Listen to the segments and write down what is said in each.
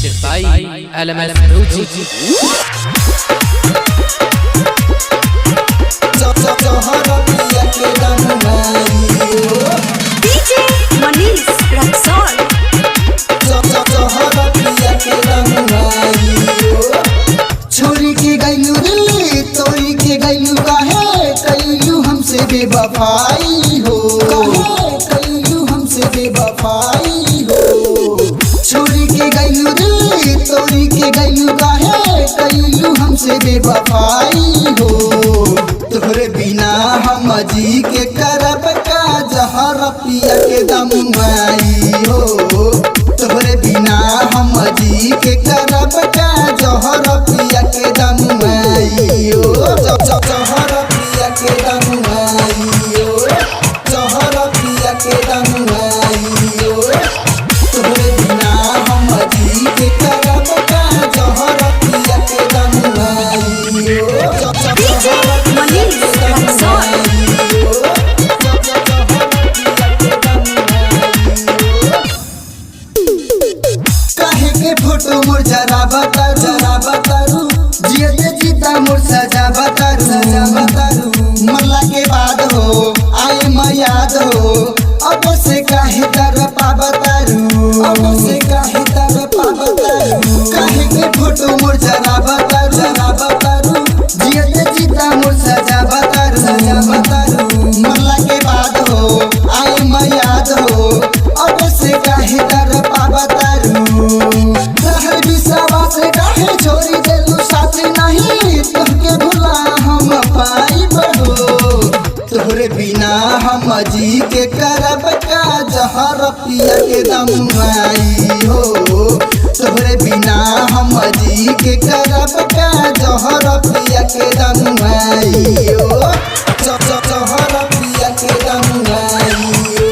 Presented by LMS Music. DJ Manish Raxaul. छोरी के गैलू दिल्ली तोरी के गैलू काहे कैलू हमसे बेवफाई हो, काहे कैलू हमसे बेवफाई हो। छोरी के गैलू दिल्ली तोरी के गैलू काहे कैलू हमसे बेवफाई हो। तोहरे बिना हम जी के करब का जहर पिया के दमुआई हो। तोहरे बिना हम जी के करब का जहर पिया के दमुआई हो। जहर पिया के दमुआई हो, जहर पिया के दमुआई हो। तोहरे बिना हम जी के करब का जहर पिया के दमुआई हो। DJ Manish Raxaul. काहे के फोटो मोर जरा बतारू, जरा बतारू, जियते जीता मोर सजा बतारू, सजा बतारू। मरला के बाद हो आए म याद हो, अब से काहे तर पाबतारू, अब से काहे तर पाबतारू। काहे के फोटो मोर जरा बतारू, जरा बतारू, जियते जीता मोर सजा बतारू, सजा बतारू। मरला के बाद हो आए म याद हो, अब से काहे तर पाबतारू। रहल विश्वास काहे छोड़ी देलू साथ नहीं, तोहके भुला हम पाइब हो। तोहरे बिना हम जी के करब का जहर पिया के दमुआई हो। तोहरे बिना हम जी के करब का जहर पिया के दमुआई हो। जहर पिया के दमुआई हो,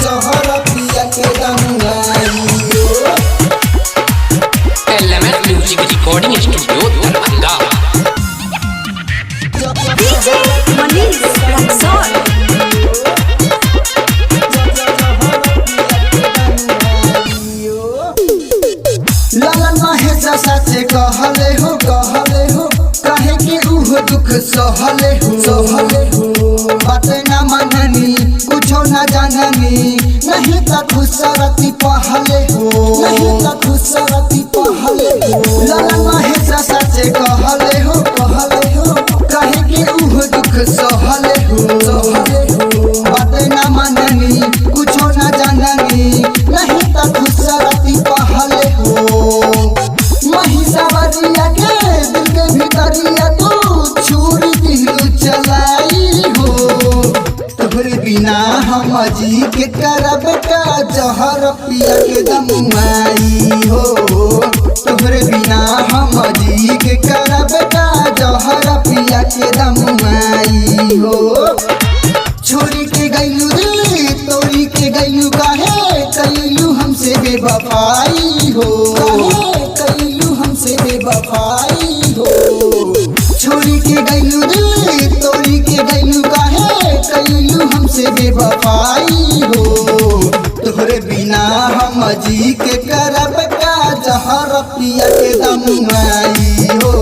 जहर पिया के दमुआई हो। LMS Music Recording Studio, Darbhanga. DJ Manish Raxaul. Lalan Mahesh साचे कहले हो, कहले हो, काहे के उहो दुख सहले हो, सहले हो। बात ना माननी कुछो ना जाननी, नहीं त खुसरती पहले हो, नहीं त खुसरती पहले हो। ललन महेश साचे कहले हो, कहले हो, काहे के उहो दुख सहले हो, सहले हो। बात ना माननी कुछो ना जाननी, नहीं त खुसरती पहले हो। महिषावरिया के दिल के भीतरिया तू छुरी दिलू चलाई हो। तोहरे बिना हम जी के करब का जहर पिया के दमुआई हो। तोहरे बिना हम जी के करब का जहर पिया के दमुआई हो। छोरी के गैलू दिल्ली तोरी के गैलू काहे कैलू हमसे बेवफाई हो, काहे कैलू हमसे बेवफाई हो। छोरी के गैलू दिल्ली तोरी के गैलू काहे कैलू हमसे बेवफाई हो। तोहरे बिना हम जी के करब का जहर पिया के दमुआई हो।